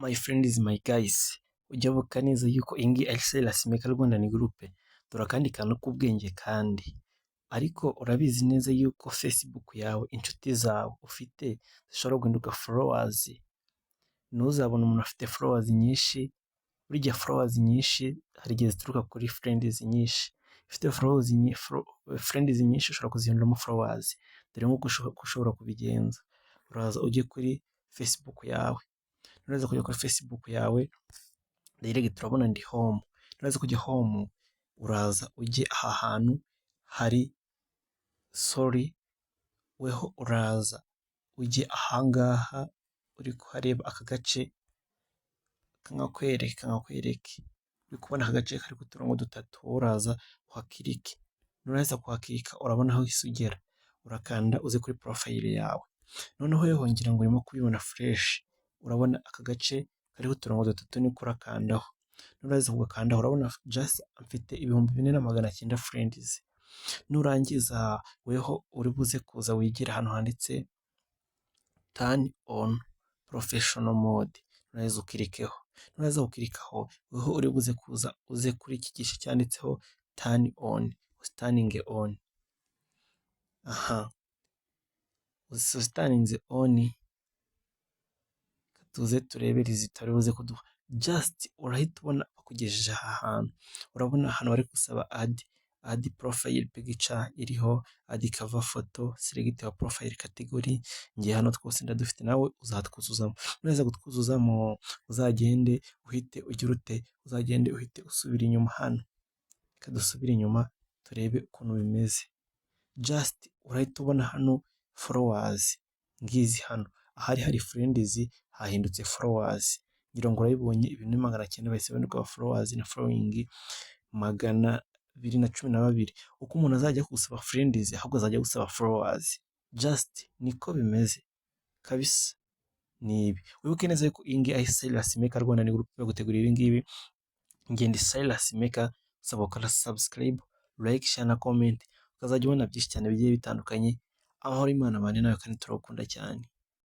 My friends, my guys, ujya wibuka neza yuko iyi ngiyi ari Silas Maker Rwanda ni group. Dore akandi kantu k'ubwenge kandi, ariko urabizi neza yuko Facebook yawe, inshuti zawe ufite zishobora guhinduka followers. Ntuzabone umuntu afite followers nyinshi, burya followers nyinshi hari igihe zituruka kuri friends nyinshi. Ufite friends nyinshi ushobora kuzihinduramo followers. Dore nk'uko ushobora kubigenza: uraza ujye kuri Facebook yawe, nuraza kujya kuri Facebook yawe direct, turabona ndi home, nuraza kujya home, uraza ujye aha hantu hari, sorry, weho uraza ujye ahangaha uri kuhareba aka gace, nkakwereke, uri kubona aka gace kari uturongo dutatu, wowe uraza uhakirike. Nurangiza kuhakirika, urabona aho uhise ugera, urakanda uze kuri profile yawe. Noneho weho ngira ngo urimo kubibona fresh, urabona aka gace kariho uturongo dutatu, niko urakandaho. Nurangiza kugakandaho, urabona just mfite 4900 friends. Nurangiza weho uri buze kuza wigire ahantu handitse "Turn on professional mode", nurangiza ukirikeho. Nurangiza gukirikaho, weho uri buze kuza uze kuri iki gice cyanditseho "Turn on", uturninge on. Aha uturninze on, tuze turebe result bari buze kuduha. Just urahita ubona bakugejeje aha hantu, urabona ahantu bari gusaba add profile picture iriho, add cover photo, select your profile category. Njye hano twose ndadufite, nawe uzatwuzuzamo. Nurangiza kutwuzuzamo, uzagende uhite ugira ute? Uzagende uhite usubira inyuma hano. Reka dusubire inyuma turebe ukuntu bimeze. Just urahita ubona hano followers ngizi hano, ahari hari friends hahindutse followers. Ngira ngo urabibonye, 4,900 bahise bahinduka followers na following 212. Uko umuntu azajya gusaba friends, ahubwo azajya gusaba followers. Just niko bimeze kabisa, ni ibi. Wibuke neza yuko iyi ngiyi ari Silas Maker Rwanda ni group bagutegurira ibi ngibi. Njye ndi Silas Maker, usaba gukora subscribe, like, share na comment, ukazajya ubona byinshi cyane bigiye bitandukanye. Amahoro y'Imana abane nawe kandi turagukunda cyane.